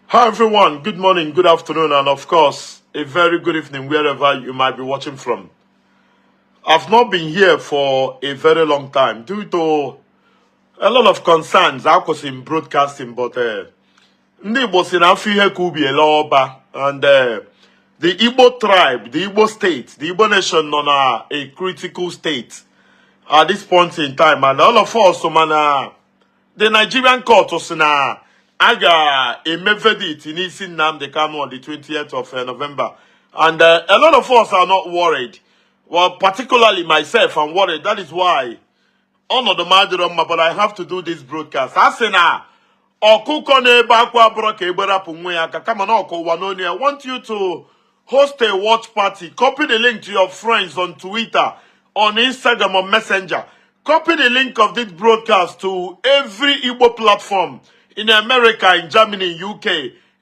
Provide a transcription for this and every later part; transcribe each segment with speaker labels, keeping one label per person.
Speaker 1: Hi everyone, good morning, good afternoon, and of course, a very good evening wherever you might be watching from. I've not been here for a very long time due to a lot of concerns. I was in broadcasting, but ndị Igbo si na afọ ihe ka ubi ele ọba, and the Igbo tribe, the Igbo state, the Igbo nation nọ na a critical state at this point in time, and all of us mana the Nigerian court sị na a ga-eme verdict n'isi Nnamdi Kanu on the 20th of November. And a lot of us are not worried. Well, particularly myself, I'm worried. That is why ọnọdụ m adịrọ mma, but I have to do this broadcast. A sị na ọkụkọ na-ebe akwa abụrụ ka egberapụ nwa ya aka kama na ọkụ ụwa n'onu ya. I want you to host a watch party. Copy the link to your friends on Twitter, on Instagram, on Messenger. Copy the link of this broadcast to every Igbo platform in America, in Germany, in UK,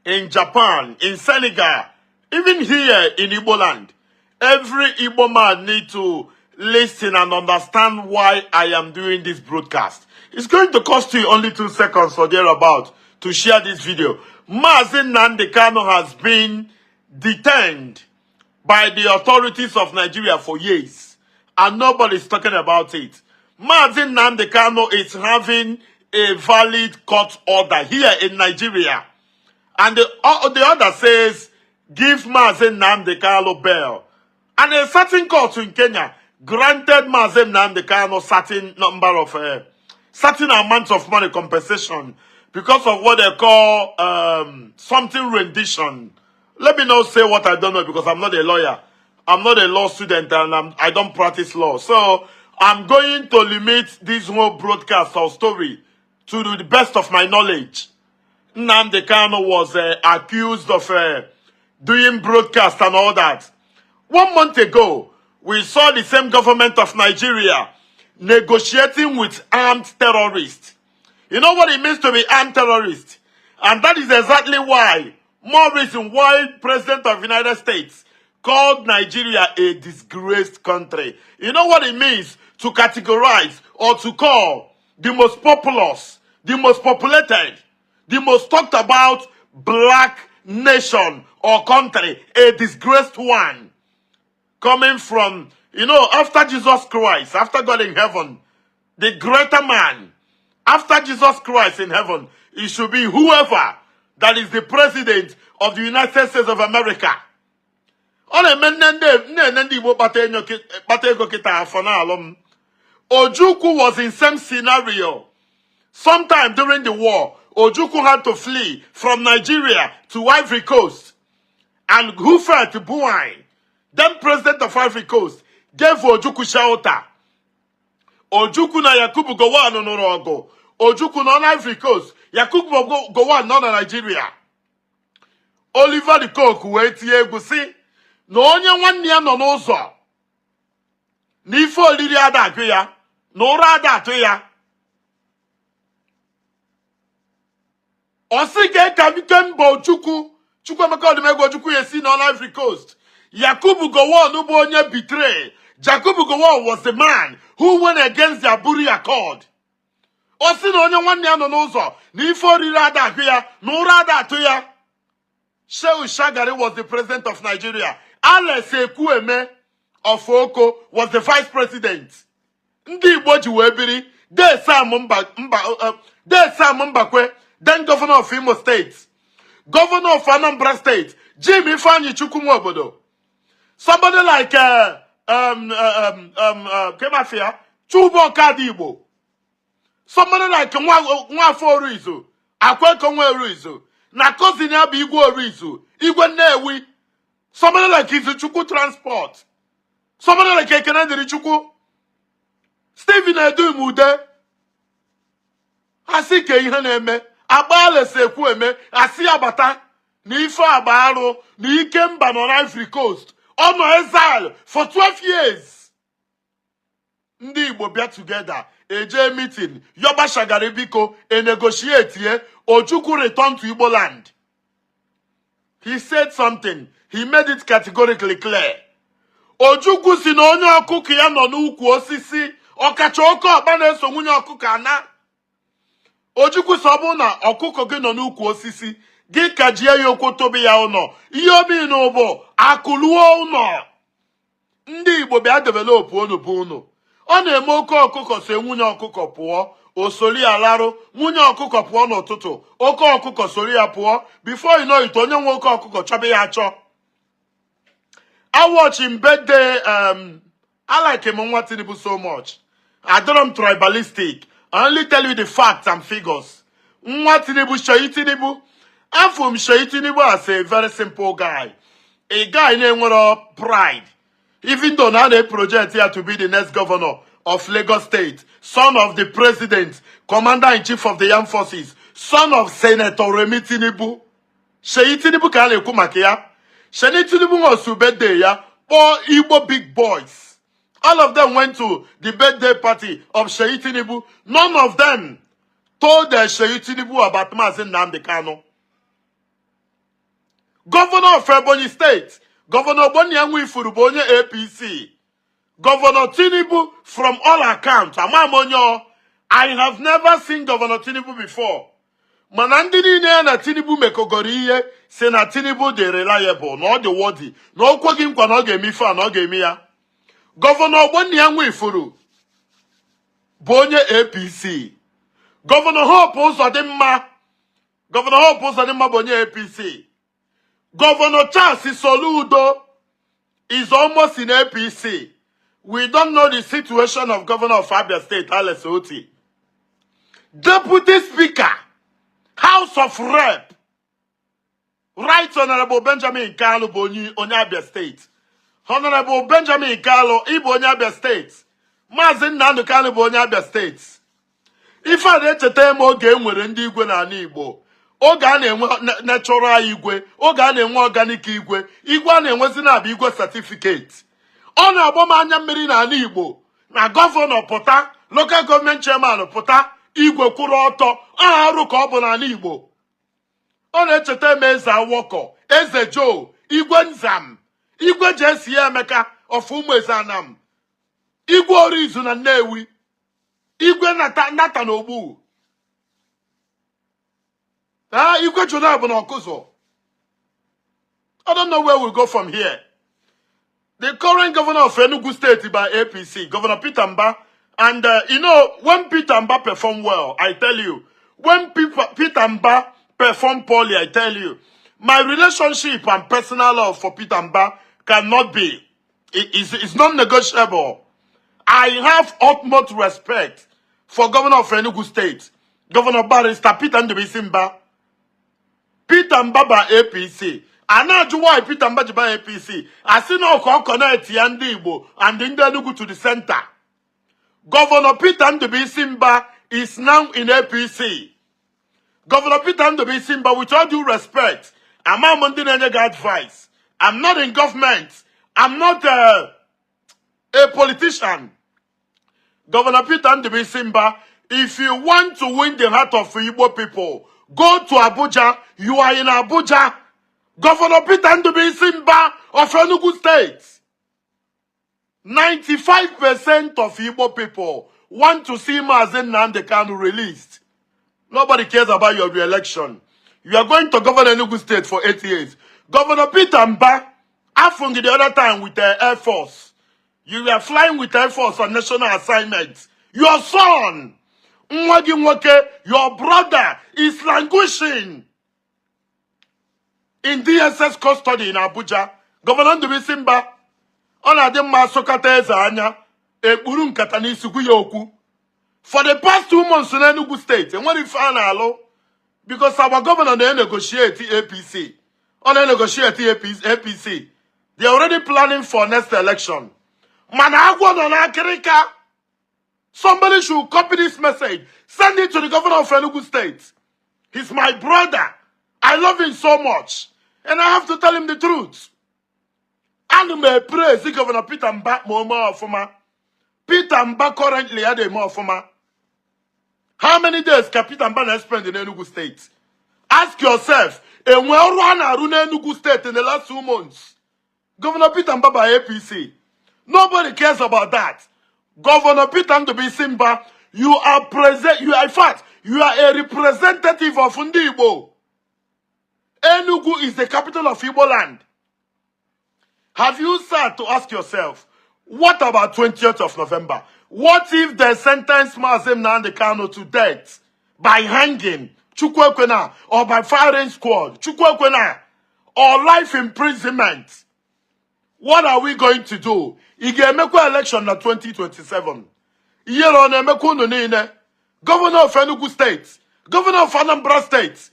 Speaker 1: in Japan, in Senegal, even here in Igbo land. Every Igbo man need to listen and understand why I am doing this broadcast. It's going to cost you only 2 seconds or thereabout to share this video. Mazi Nnamdi Kanu has been detained by the authorities of Nigeria for years, and nobody's talking about it. Mazi Nnamdi Kanu is having a valid court order here in Nigeria. And the order says, give Mazi Nnamdi Kanu bail. And a certain court in Kenya granted Mazi Nnamdi Kanu certain amount of money compensation because of what they call something rendition. Let me not say what I don't know because I'm not a lawyer. I'm not a law student and I don't practice law. So I'm going to limit this whole broadcast or story to the best of my knowledge. Nnamdi Kanu was accused of doing broadcast and all that. One month ago, we saw the same government of Nigeria negotiating with armed terrorists. You know what it means to be armed terrorist? And that is exactly why, more reason why President of the United States called Nigeria a disgraced country. You know what it means to categorize or to call the most populous, the most populated, the most talked about black nation or country, a disgraced one? Coming from, after Jesus Christ, after God in heaven, the greater man, after Jesus Christ in heaven, it should be whoever that is the president of the United States of America. Ọ na-eme nne ndị nne ndị Igbo kpata ego kịta afọ na-alụ m. Ojukwu was in same scenario. Sometime during the war, Ojukwu had to flee from Nigeria to Ivory Coast. And Houphouët Boigny, then president of Ivory Coast, gave Ojukwu shelter. Ojukwu na Yakubu Gowon nụrụ ọgụ. Ojukwu nọ na Ivory Coast, Yakubu Gowon nọ na Nigeria. Oliver de Coque wee tie egwu sị na onye nwanne ya nọ n'ụzọ na ife oriri ada agụ ya na ụra ada atụ ya. Ọ sị ka ka ike mba Ojukwu Chukwuemeka Odumegwu Ojukwu ya esi nọ na Ivory Coast. Yakubu Gowon bụ onye betray. Yakubu Gowon was the man who went against the Aburi Accord. Ọ sị na onye nwanne ya nọ n'ụzọ na ife oriri ada agụ ya na ụra ada atụ ya. Shehu Shagari was the president of Nigeria. Alex Ekwueme of Oko was the vice president. Ndị Igbo ji wee biri Dee Sam Mba Mba Dee Sam Mbakwe, then governor of Imo State, governor of Anambra State, Jim Ifeanyi Chukwu Nwobodo. Somebody like Kemafia, Chuba Okadigbo. Somebody like Nwafọ Orizu, Akweko Nwa Orizu, na cousin ya bụ Igwe Orizu, Igwe Nnewi. Somebody like Izuchukwu Transport. Somebody like Ekene Dirichukwu. Stephen Edumude. Asị ka ihe na-eme. Agba Alex Ekwueme, asị ya bata na ife agba arụ na ike mba nọ na Ivory Coast. Ọ nọ exile for 12 years. Ndị Igbo bịa together, eje meeting, yọba Shagari biko, e negotiate ye, Ojukwu return to Igbo land. He said something. He made it categorically clear. Ojukwu si na onye ọkụkọ ya nọ n'ukwu osisi, ọkacha oke ọkpa na-eso nwunye ọkụkọ ana. Ojukwu sị ọ bụrụ na ọkụkọ gị nọ n'ukwu osisi gị ka jie ya okwu tobi ya ụnọ ihe obi n'ụbụ akụluo ụnọ. Ndị Igbo bịa develop unu bụ unu. Ọ na-eme oke ọkụkọ so nwunye ọkụkọ pụọ, o sori ya larụ. Nwunye ọkụkọ pụọ n'ụtụtụ, oke ọkụkọ sori ya pụọ. Before you know it, onye nwe oke ọkụkọ chọba ya achọ. I watch him birthday. I like him, nwa Tinubu, so much. Adọrọ m tribalistic. I only tell you the facts and figures. Nwa Tinubu, Seyi Tinubu, afọ m Seyi Tinubu as a very simple guy, a guy na-enwero pride, even though now they project here to be the next governor of Lagos State, son of the president, commander-in-chief of the armed forces, son of Senator Remi Tinubu. Seyi Tinubu ka a na-ekwu maka ya. Seyi Tinubu nwosu birthday ya kpọọ Igbo big boys. All of them went to the birthday party of Seyi Tinubu. None of them told Seyi Tinubu about Mazi Nnamdi Kanu. Governor of Ebonyi State, Governor Ogbonna Nwifuru, bụ onye APC. Governor Tinubu, from all accounts, ama m onye ọ, I have never seen Governor Tinubu before. Mana ndị niile ya na Tinubu mekọgoro ihe si na Tinubu dị reliable, na ọ dị worthy, na o kweghị nkwa na ọ ga-eme ife a, na ọ ga-eme ya. Governor Ogbonna Nwifuru bụ onye APC. Governor Hope Uzodimma, Governor Hope Uzodimma bụ onye APC. Governor Charles Soludo is almost in APC. We don't know the situation of Governor of Abia State, Alex Otti. Deputy Speaker, House of Rep, Right Honorable Benjamin Kalu bụ onye Abia State. Honorable Benjamin Kalu, ịbụ onye Abia State. Maazị Nnamdi Kanu bụ onye Abia State. Ife a na-echeta m oge e nwere ndị igwe n'ala Igbo. Oge a na-enwe natural igwe, oge a na-enwe organic igwe, igwe a na-enwezi na-abụ igwe certificate. Ọ na-agba m anya mmiri n'ala Igbo na governor pụta, local government chairman pụta, igwe kwụrụ ọtọ. Aha arụ ka ọ bụ n'ala Igbo. Ọ na-echeta m Eze Awọkọ, Eze Joe, Igwe Nzam, Igwe Jesi Emeka of Ụmụeze Anam, Igwe Orizu na Nnewi, Igwe Nata Nata na Ogbu, ah, Igwe Jonab na Ọkụzọ. I don't know where we go from here. The current governor of Enugu State by APC, Governor Peter Mba, and when Peter Mba perform well, I tell you, when Peter Mba perform poorly, I tell you, my relationship and personal love for Peter Mba cannot be, it's non-negotiable. I have utmost respect for Governor of Enugu State, Governor Barrister Peter Ndubuisi Mba. Peter Mba ba APC. A na-ajụ why Peter Mba ji ba APC. Asị na ọka ọ connect ya ndị Igbo and ndị Enugu to the center. Governor Peter Ndubuisi Mba is now in APC. Governor Peter Ndubuisi Mba, with all due respect, ama m ndị na-enye gị advice. I'm not in government. I'm not a politician. Governor Peter Ndubuisi Mba, if you want to win the heart of Igbo people, go to Abuja. You are in Abuja. Governor Peter Ndubuisi Mba of Enugu State. 95% of Igbo people want to see Mazi Nnamdi Kanu released. Nobody cares about your re-election. You are going to govern Enugu State for 8 years. Governor Peter Mba, afụngi the other time with the Air Force. You were flying with Air Force on national assignment. Your son, nwa gị nwoke, your brother, is languishing in DSS custody in Abuja. Governor Ndubuisi Mba, ọ na-adị mma asụkata eze anya, ekpuru nkata n'isi gwu ya okwu. For the past 2 months in Enugu State, enwere ife a na-alụ because our governor na-negotiate APC. Ọ na-negotiate APC. They are already planning for next election. Mana agwọ nọ n'akịrịka. Somebody should copy this message. Send it to the governor of Enugu State. He's my brother. I love him so much. And I have to tell him the truth. Ana m praise Governor Peter Mba ma o mee ọfụma. Peter Mba currently ya eme ọfụma. How many days ka Peter Mba na-spend in Enugu State? Ask yourself, enwe ọrụ a na-arụ n'Enugu State in the last 2 months? Governor Peter Mba by APC. Nobody cares about that. Governor Peter Ndubuisi Mba, you are present, you are, in fact, You are a representative of ndị Igbo. Enugu is the capital of Igbo land. Have you sat to ask yourself, what about 20th of November? What if they sentence Mazi Nnamdi Kanu to death by hanging, Chukwu ekwena, or by firing squad, Chukwu ekwena, or life imprisonment? What are we going to do? Ị ga-emekwa election na 2027? Ihere ọ na-emekwa unu niile? Governor of Enugu State, Governor of Anambra State,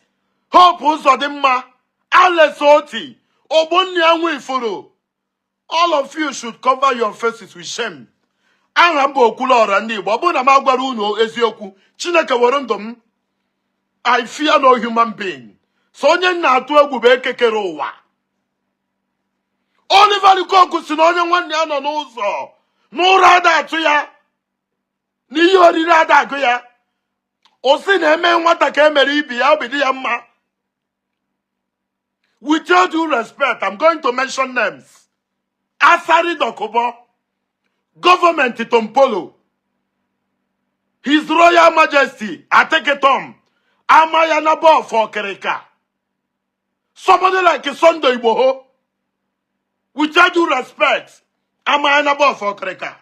Speaker 1: Hope Uzodimma, Alex Otti, Ogbonnia Nwifuru, all of you should cover your faces with shame. Aha m bụ Okwuluọra ndị Igbo. Ọ bụrụ na m agwara unu eziokwu, Chineke were ndụ m. I fear no human being. So onye m na-atụ egwu bụ ekekere ụwa. Oliver De Coque si na onye nwanne ya nọ n'ụzọ n'ụra ada atụ ya, n'ihe oriri ada agụ ya. O si na eme nwata ka emere ibi ya, obi dị ya mma. With all due respect, I'm going to mention names. Asari Dokubo, Government Tompolo, His Royal Majesty Ateke Tom, Amayanabo of Okrika, somebody like Sunday Igboho. With all due respect, Amayanabo of Okrika,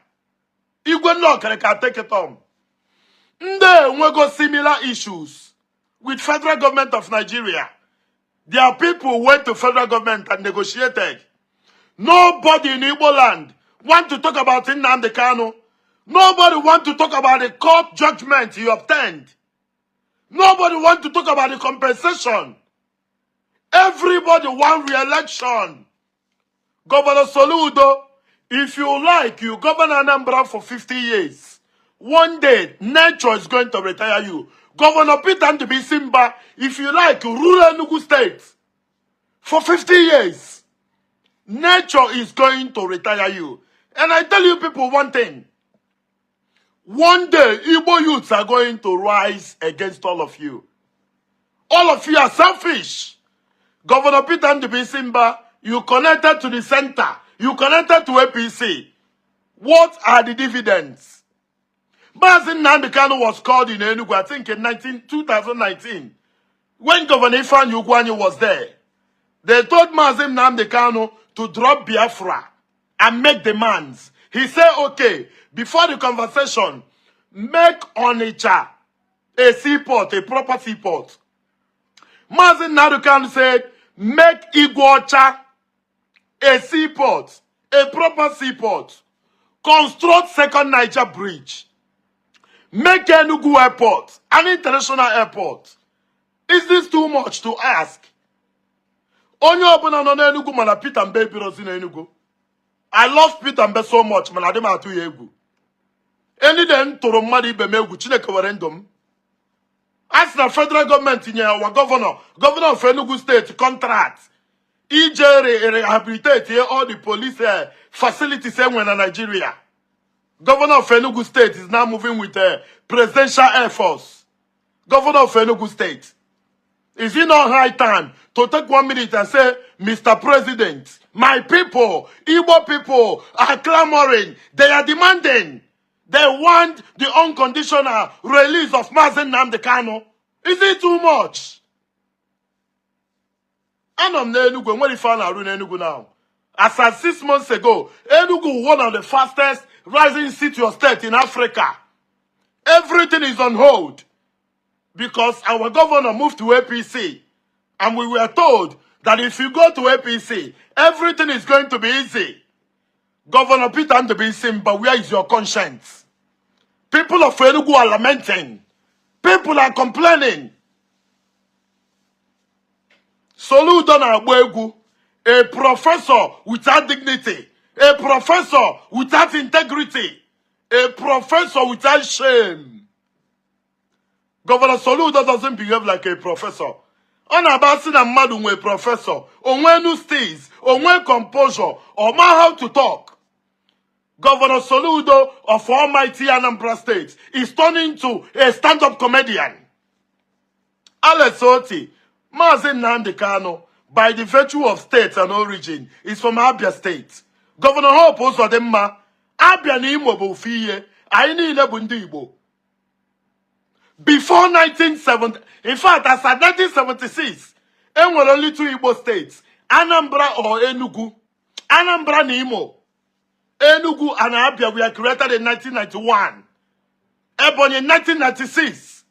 Speaker 1: Igwe ndị Okrika Ateke Tom, ndị enwego similar issues with federal government of Nigeria. Their people went to federal government and negotiated. Nobody in Igbo land want to talk about Nnamdi Kanu. Nobody want to talk about the court judgment he obtained. Nobody want to talk about the compensation. Everybody want re-election. Governor Soludo, if you like, you govern Anambra for 50 years. One day, nature is going to retire you. Governor Peter Ndubuisi Mbah, if you like, rule Enugu State for 50 years. Nature is going to retire you. And I tell you people one thing. One day, Igbo youths are going to rise against all of you. All of you are selfish. Governor Peter Ndubuisi Mbah, you connected to the center. You connected to APC. What are the dividends? Mazi Nnamdi Kanu was called in Enugu, I think in 2019, when Governor Ifeanyi Ugwuanyi was there. They told Mazi Nnamdi Kanu to drop Biafra and make demands. He said, "Okay, before the conversation, make Onitsha a seaport, a proper seaport." Mazi Nnamdi Kanu said, "Make Igweocha a seaport, a proper seaport. Construct Second Niger Bridge. Make Enugu Airport an international airport." Is this too much to ask? Onye ọbụla nọ n'Enugu mana Peter Mbe ebirozi n'Enugu. I love Peter Mbe so much, mana adị m atụ ya egwu. Any day m tụrụ mmadụ ibe m egwu, Chineke were ndụ m. A sị na federal gọọmenti nyere our governor, governor of Enugu State, contract ije rehabilitate all the police facilities enwere na Nigeria. Governor of Enugu State is now moving with a presidential air force. Governor of Enugu State. Is it not high time to take one minute and say, "Mr. President, my people, Igbo people are clamoring. They are demanding. They want the unconditional release of Mazi Nnamdi Kanu"? Is it too much? Anọ m n'Enugu, enwere ife a na-arụ n'Enugu now. As at 6 months ago, Enugu, one of the fastest rising city or state in Africa. Everything is on hold because our governor moved to APC. And we were told that if you go to APC, everything is going to be easy. Governor Peter Ndubuisi, but where is your conscience? People of Enugu are lamenting. People are complaining. Soludo na-agba egwu. A professor without dignity. A professor without integrity. A professor without shame. Governor Soludo doesn't behave like a professor. Ọ na-aba sị na mmadụ nwee professor, onwe nu steeze, onwe composure, ọ ma how to talk. Governor Soludo of almighty Anambra State is turning to a stand-up comedian. Alex Otti, Mazi Nnamdi Kanu, by the virtue of state and origin, is from Abia State. Governor Hope Uzodimma, Abia na Imo bụ ofu ihe, anyị niile bụ ndị Igbo. Before 1970, in fact, as at 1976, enwere only two Igbo states, Anambra or Enugu. Anambra na Imo. Enugu and Abia were created in 1991. Ebonyi in 1996.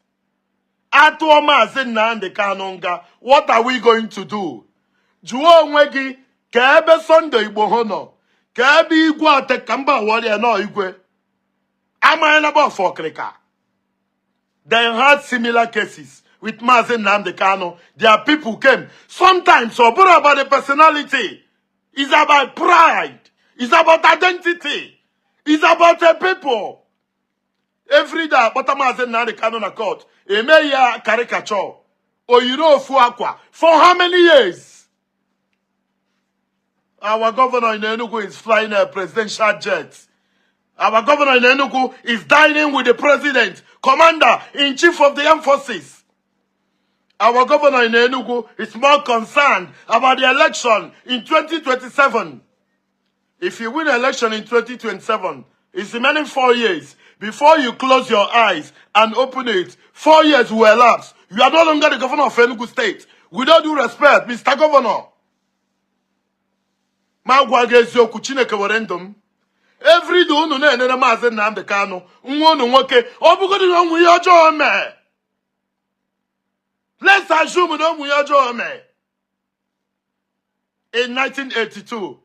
Speaker 1: Atụọ Maazị Nnamdi Kanu nga, what are we going to do? Jụọ onwe gị ka ebe Sunday Igboho nọ, ka ebe Igwe ate ka mba warrior nọ Igwe. Amanyela of Okrika. They had similar cases with Mazi Nnamdi Kanu. Their people came. Sometimes, ọ bụrụ about the personality. It's about pride. It's about identity. It's about a people. Every day, akpọta Mazi Nnamdi Kanu na court. Eme ya caricature. O yiri ofu akwa. For how many years? Our governor in Enugu is flying a presidential jet. Our governor in Enugu is dining with the president, commander in chief of the armed forces. Our governor in Enugu is more concerned about the election in 2027. If you win election in 2027, it's remaining 4 years. Before you close your eyes and open it, 4 years will elapse. You are no longer the governor of Enugu State. With all due respect, Mr. Governor. Ma gwa gị eziokwu, Chineke were ndụ m. Every day unu na-enere Maazị Nnamdi Kanu, nwa unu nwoke, ọ bụgodị na onwe ihe ọjọọ mee. Let's assume na onwe ihe ọjọọ mee. In 1982,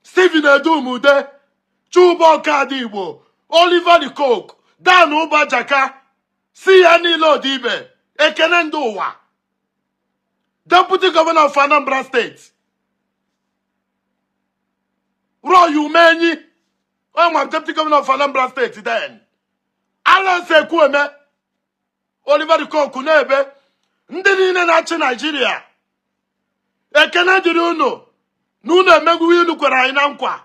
Speaker 1: Stephen Edumude, Chuba Okadigbo, Oliver De Coque, Dan Ubajaka, si ya niile Odibe, Ekene ndị ụwa, Deputy Governor of Anambra State, Roy Umenyi, I'm Deputy Governor of Anambra State then. Alex Ekwueme, Oliver De Coque n'ebe, ndị niile na-achị Naijiria. Ekene dịrị unu na unu emegbu ihe unu kwere anyị na nkwa.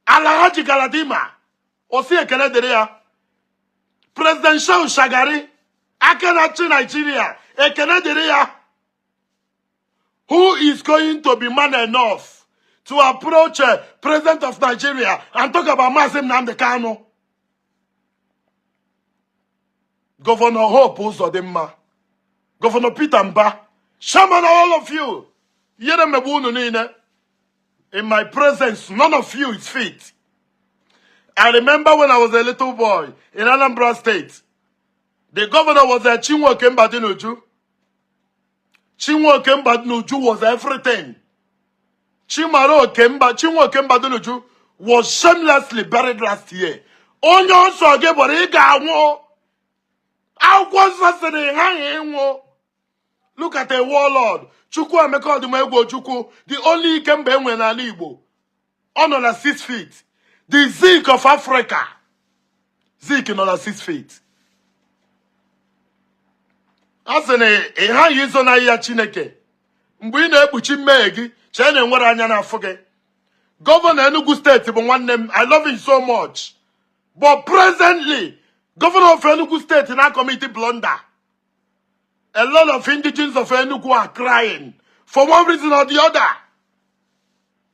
Speaker 1: Alhaji Galadima, osi ekene dịrị ya. President Shehu Shagari, aka na-achị Naijiria, ekene dịrị ya. Who is going to be man enough to approach President of Nigeria and talk about Mazi Nnamdi Kanu? Governor Hope Uzodimma, Governor Peter Mba, shame on all of you. Ihere megbu unu niile. In my presence, none of you is fit. I remember when I was a little boy in Anambra State, the governor was a Chinwoke Mbadinuju. Chinwoke Mbadinuju was everything. Chinwoke Mbadinuju was shamelessly buried last year. Onye ọsọ gị bụrụ ị ga-anwụ. Akwụkwọ nsọ sịrị ha ịnwụ. Look at a warlord. Chukwuemeka Odumegwu Ojukwu, the only Ikemba enwe n'ala Igbo. Ọ nọ na 6 feet. The Zik of Africa. Zik nọ na 6 feet. A sị na ị ghaghị izonarị ya Chineke. Mgbe ị na-ekpuchi mmehie gị, chee na enwere anya n'afọ gị. Governor Enugu State bụ nwanne m. I love him so much. But presently, Governor of Enugu State na commit blunder. A lot of indigenes of Enugu are crying for one reason or the other.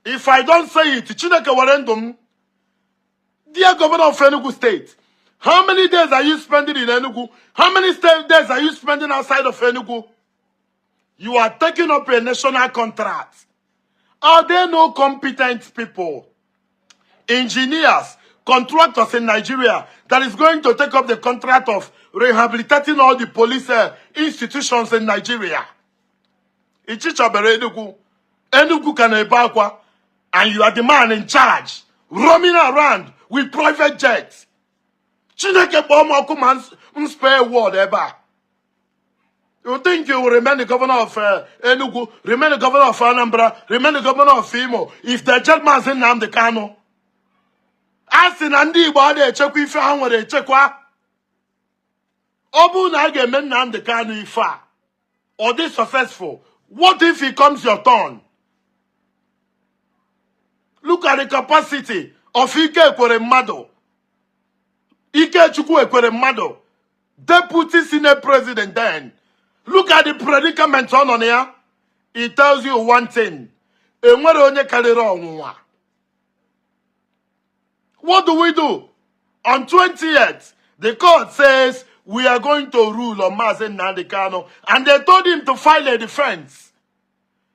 Speaker 1: If I don't say it, Chineke were ndụ m. Dear Governor of Enugu State, how many days are you spending in Enugu? How many days are you spending outside of Enugu? You are taking up a national contract. Are there no competent people, engineers, contractors in Nigeria that is going to take up the contract of rehabilitating all the police institutions in Nigeria? Ichichabere Enugu. Enugu ka na-ebe akwa, and you are the man in charge, roaming around with private jets. Chineke kpọọ m ọkụ ma m spare word ebe a. You think you will remain the governor of Enugu, remain the governor of Anambra, remain the governor of Imo if the jail Mazi Nnamdi Kanu? A sị na ndị Igbo adịghị echekwa ife ha nwere echekwa. Ọ bụrụ na a ga-eme Nnamdi Kanu ife a, ọ dị successful. What if it comes your turn? Look at the capacity of Ike Ekweremadu. Ikechukwu Ekweremadu, Deputy Senate President then. Look at the predicament ọ nọ na ya. It tells you one thing. Enwere onye karịrị ọnwụnwa. What do we do? On 20th, The court says we are going to rule on Mazi Nnamdi Kanu, and they told him to file a defense.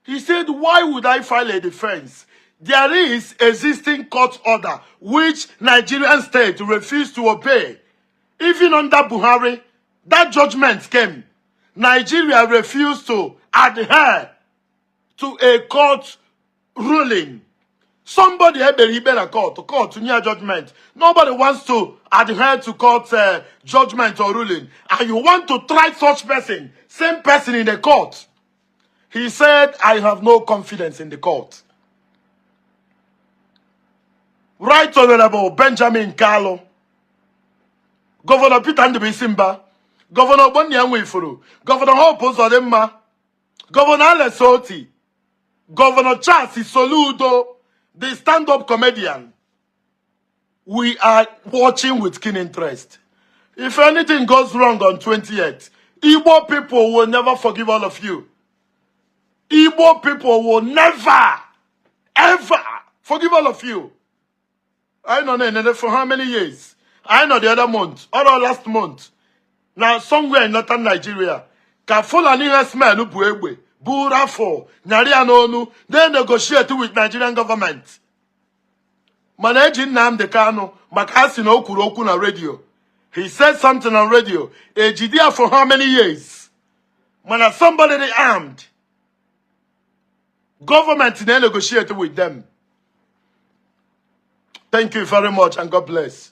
Speaker 1: He said, "Why would I file a defense? There is existing court order which Nigerian state refused to obey." Even under Buhari, that judgment came. Nigeria refused to adhere to a court ruling. Somebody ekpere ikpe na court, court nye judgment. Nobody wants to adhere to court judgment or ruling. And you want to try such person, same person in the court. He said, "I have no confidence in the court." Right Honorable Benjamin Kalu, Governor Peter Ndubuisi Mbah, Governor Ogbonnia Nwifuru, Governor Hope Uzodimma, Governor Alex Otti, Governor Charles Soludo, the stand-up comedian. We are watching with keen interest. If anything goes wrong on 28th, Igbo people will never forgive all of you. Igbo people will never, ever forgive all of you. I know for how many years? I know the other month, or last month. Now, somewhere in northern Nigeria, ka Fulani herdsmen bu egbe, bu rifle, nyari ya n'onu, they negotiate with Nigerian government. Mana eji Nnamdi Kanu maka a sị na o kwuru okwu na radio. He said something on radio. Ejide ya for how many years? Mana somebody dey armed. Government na negotiate with them. Thank you very much and God bless.